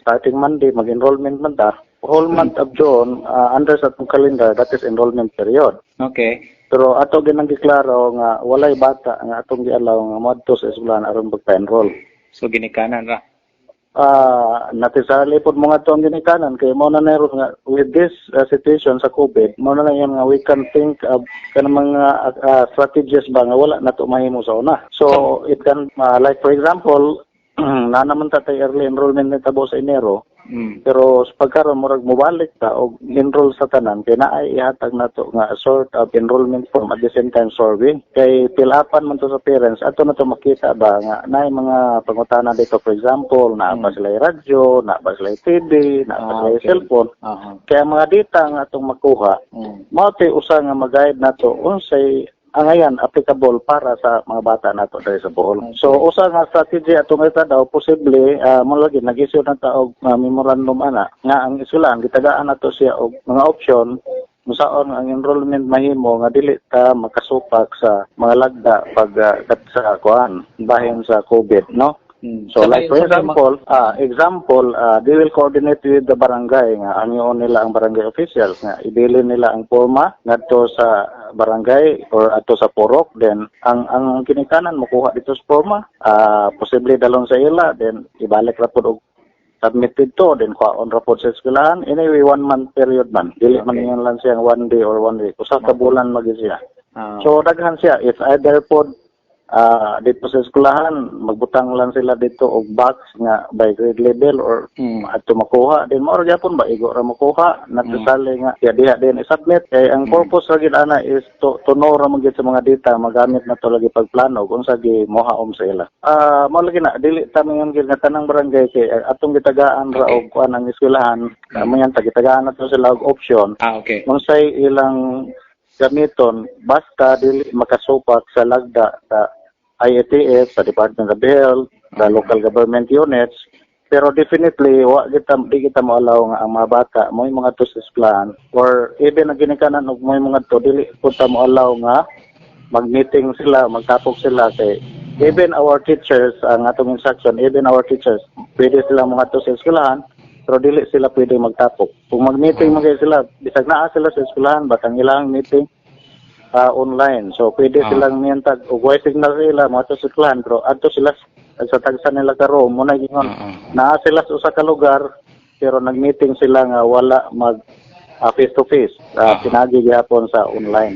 Starting Monday, mag-enrollment man ta. Whole month of June, under sa atong calendar, that is enrollment period. Pero ato ginang giklaro nga walay bata nga atong gialaw nga moadto sa eskwelahan aron magpa-enroll. So ginikanan ra. Necessarily pod mo nga ang ginikanan kay mo na meron nga with this situation sa COVID, mo na lang yan nga we can think of kanang mga strategies ba nga wala na to mahimo sa una. So it can like for example, na naman ta tay early enrollment ni tabo sa Enero, pero sa pagkaron murag mobalik ta og enroll sa tanan kay naay ihatag nato nga sort of enrollment form, at the same time survey kay fill upan man to sa parents. Ato na to makita ba nga naay mga pangutana dito, for example, naa ba sila radyo, naa ba sila TV, naa ba sila cellphone. Kaya mga data nga atong makuha, mao to'y usa nga mag-guide nato unsay angayan applicable para sa mga bata nato diri sa Bohol. So usa nga strategy atong ita daw posible, mo lagi nag-issue na ta og memorandum ana nga ang eskwelahan gitagaan nato siya og mga option musaon ang enrollment mahimo nga dili ta makasupak sa mga lagda pag sa kuan bahin sa COVID, no? So like for example, they will coordinate with the barangay nga angyoon nila ang barangay officials nga ibilin nila ang forma ngadto sa barangay or ato sa purok, then ang kinikanan mokuha dito sa forma, posible dalon sa ila, then ibalik ra pod og submit dito, then kuhaon ra pod sa eskwelahan. Anyway, one month period man, dili man ingon lang siyang one day or one week, usa ka bulan magi siya. So daghan siya. It's either pod dito sa eskwelahan magbutang lang sila dito og box nga by grade level or adto makuha din, mao ra gyapon ba, igo ra makuha necessarily nga ya diha din i-submit kay ang purpose ra gid ana is to know ra man gid sa mga data magamit na to lagi pagplano kung sa gi mohaom sa ila. Mao lagi na dili ta mingon gid nga tanang barangay kay atong gitagaan ra og kuan ang eskwelahan, mo yan ta gitagaan nato sila og option unsay ilang gamiton basta dili makasupak sa lagda sa IATF, sa Department of Health, sa local government units. Pero definitely wa kita, di kita moalaw nga ang mga bata mo mga to sa eskwelahan or even ang ginikanan og mo mga to, dili pud ta moalaw nga mag-meeting sila, magtapok sila kay even our teachers, ang atong instruction, even our teachers, pwede sila mga to sa eskwelahan pero dili sila pwede magtapok. Kung mag-meeting man kayo sila, bisag naa sila sa eskwelahan, but ang ilang meeting online. So pwede silang miyantag og way signal sila mga to sa eskwelahan pero adto sila sa tagsa nila ka room mo na gingon naa sila sa usa ka lugar pero nag-meeting sila nga wala mag face to face, pinaagi gihapon sa online.